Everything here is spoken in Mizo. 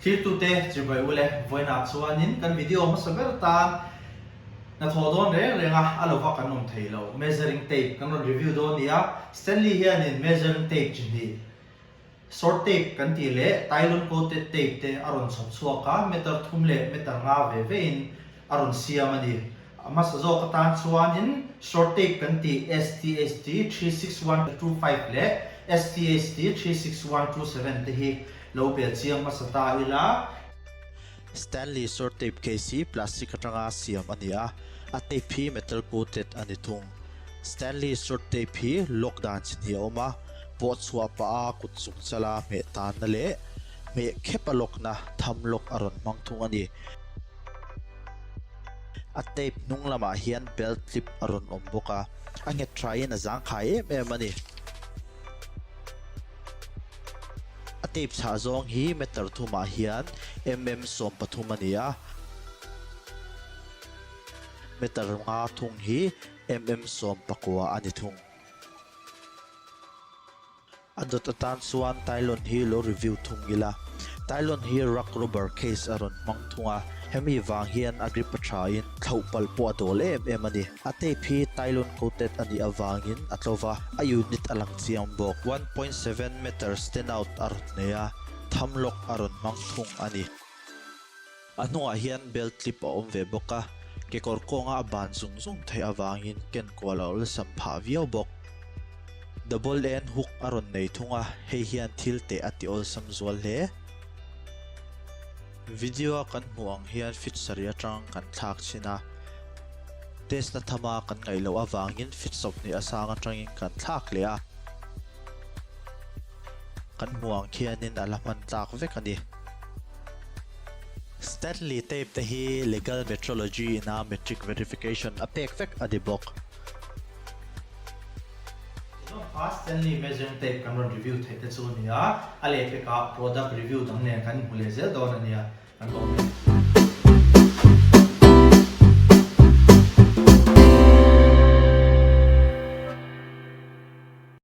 Thirtute chibai ule vawiinah chuanin kan video hmasa ber tan hnathawh dawn reng reng a, a lova kan awm thei lo. Measuring tape kan rawn review dawn a ni a, Stanley hianin measuring tape chi hnih, short tape kan tih leh Tylon coated tape te a rawn chhawp chhuak a, meter thum leh meter nga ve vein a rawn siam a ni. A hmasa zawk atan chuanin short tape kan tih STHT 36125 leh STHT 36127 te hi lo bel chiang hmasa ta ila. Stanley short tape case hi plastic atanga siam a ni a, a tape hi metal coated a ni thung. Stanley short tape hi lock dan chi hnih a awm a, pawh chhuah pah a kut chung chala hmeh tanna leh hmeh khep a lock na tham lock a rawn hmang thung a ni. A tape hnung lamah hian belt clip a rawn awm bawk a, a nghet thain a zangkhai em em a ni. A tape chhah zawng hi meter thumah hian mm 13 a ni a, meter nga thung hi mm 19 a ni thung. A dawt atan chuan Tylon hi lo review thung ila. Tylon hi ruck rubber case a rawn hmang thung a, hemi vang hian a grip a tha in thlauh palh pawh a dawl em em a ni. A tape hi Tylon coated a nih avangin a tlo va, a unit a lang chiang bawk. 1.7 meter stand out a rawn nei a, tham lock a rawn hmang thung a ni. A hnungah hian belt clip a awm ve bawk a, kekawr kawnga a ban zung zung theih avangin ken kual a awlsam phah viau bawk. Double end hook a rawn nei thung a, hei hian thil teh a ti awlsam zual hle. Video a kan hmuh ang hian fit sarih atang kan thlak chhin a, test na thama kan ngaih loh avangin fit 20 a sang atangin kan thlak leh a, kan hmuh ang khianin a la hman tlak vek a ni. Stanley tape te hi Legal Metrology ina metric verification a pek vek a ni bawk. Tunah kha Stanley measuring tape kan rawn review theih te chu a ni a, a lehpekah product review dang nen kan inhmu leh zel dawn a nia, kan lawm.